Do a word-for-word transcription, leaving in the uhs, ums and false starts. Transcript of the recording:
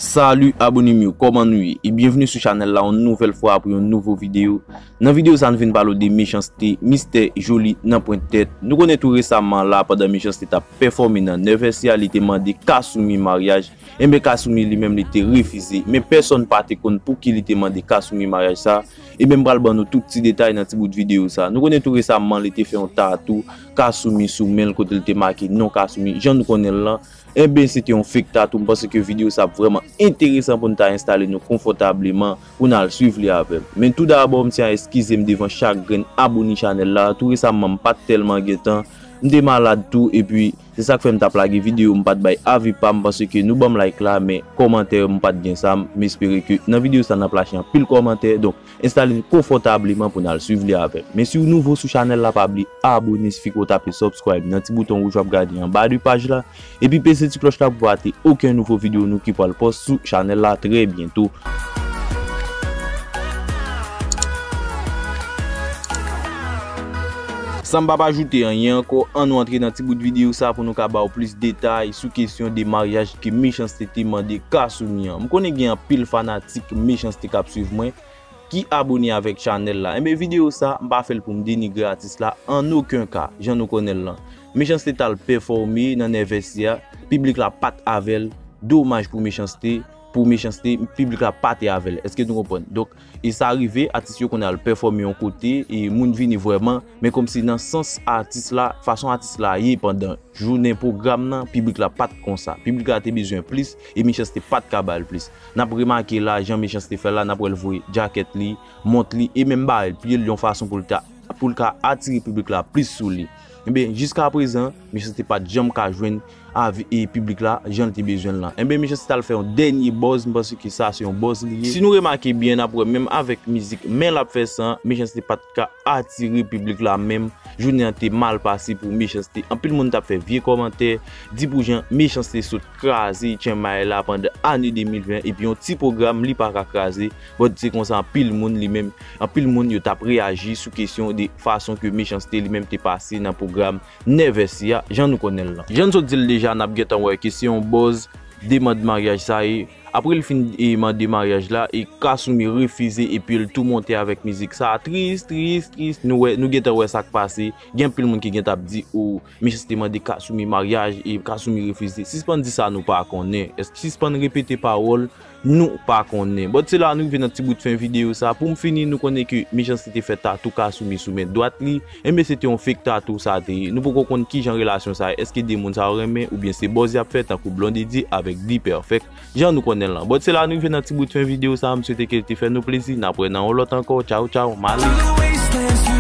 Salut abone m yo, kòman nou ye? E byenvni sou chanèl la yon nouvèl fwa pou yon nouvo videyo. Nan videyo sa nou vin pale w de Mechanste, Mistè Joli nan pwent tèt. Nou konnen tou resaman la pandan Mechanste t ap pèfòme nan nèf S A, li te mande Kasumi maryaj. Enben Kasumi li menm li te refize, men pèsonn pa te konn pouki li te mande Kasumi maryaj sa. Enben m pral ban nou tout ti detay nan ti bout videyo sa. Nou konnen tou resaman li te fè yon tatou Kasumi sou men l kote li te make non Kasumi, jan nou konnen l lan. Enben se te yon fake tatou, m panse ke videyo sa ap vrèman enteresan pou n ta enstale nou konfòtableman pou n al swiv li avè m. Men tou dabò m tyen a eskize m devan chak grenn abone chanèl la, tou resaman m pa t tèlman gen tan, m te malad tou, epi se sa k fè m t ap lage videyo, m pa t bay avi pa m, paske nou ban m like la, men kòmantè yo m pa t gen sa, m espere ke nan videyo sa n ap lage anpil kòmantè, donk enstale n konfòtableman pou n al swiv li avè m. Men si w nouvo sou chanèl la, pa bliye abone, sifi ke w tape subscribe nan ti bouton wouj w ap gade anba de paj la, epi peze ti klòch la pou w pa rate okenn nouvo videyo nou ki pral post sou chanèl la trè byento. San m p ap ajoute anyen ankò, ann nou antre nan ti bout videyo sa pou nou ka ba w plis detay sou kesyon de maryaj ke Mechanste te mande Kasumi an. M konnen gen anpil fanatik Mechanste k ap swiv mwen, ki abone avèk chanèl la. Enben videyo sa, m pa fè l pou m denigre atis la an okenn ka, jan nou konnen l lan. Mechanste t al pèfòme nan nèf S A, piblik la pa t avè l, domaj pou Mechanste, pou Mechanste, piblik la pa te avè l. Èske nou konprann? Donk, e sa rive, atis yo konn al pèfòme yon kote, e moun vini vrèman, men kòmsi nan sans atis la, fason atis la ye pandan jounen pwogram nan, piblik la pa t konsa. Piblik la te bezwen plis, e Mechanste pa t ka ba l plis. N ap remake la, jan Mechanste fè la, n ap wè l voye djakèt li, mont li, e menm bare l pye l yon fason pou l ta, pou l ka atire piblik la plis sou li. Enben, jiskaprezan, Mechanste pa t janm ka jwenn avi e piblik la jan l te bezwen l lan. Enben, Mechanste t al fè yon dènye buzz, m panse ke sa se yon buzz li ye. Si nou remake byen, n ap wè menm avèk mizik Men l ap fè san, Mechanste pa t ka atire piblik la menm. Jounen an te mal pase pou Mechanste. Anpil moun t ap fè vye kòmantè, di pou jan Mechanste sot kraze tchenmay la pandan ane de mil ven, epi yon ti pwogram li pa ka kraze. But se konsa anpil moun li menm, anpil moun yo t ap reyaji sou kesyon de fason ke Mechanste li menm te pase nan pwogram nèf S A, jan nou konnen l lan. Jan n sot di l deja, n ap gentan wè ke se yon buzz demann maryaj sa ye. Apre l fin, e, mande maryaj la, e Kasumi refize, epi l tou monte avèk mizik sa. Tris, tris, tris. Nou wè, nou gentan wè sa k pase. Gen anpil moun ki gentan ap di, o, Mechanste mande Kasumi maryaj, e Kasumi refize. Sispann di sa nou pa konnen. Èske sispann repete pawòl nou pa konnen. But se la nou rive nan ti bout fen videyo sa. Pou m fini, nou konnen ke Mechanste te fè tatou Kasumi sou men dwat li. Enben se te yon fake tatou sa te ye. Nou poko konn kijan relasyon sa ye. Èske de moun sa yo renmen oubyen se buzz y ap fè tankou Blondedy avèk D-Perfect, jan nou konnen l lan. But se la nou rive nan ti bout fen videyo sa. M swete ke l te fè nou plezi. N ap wè nan yon lòt ankò. Tchaw, tchaw, m ale.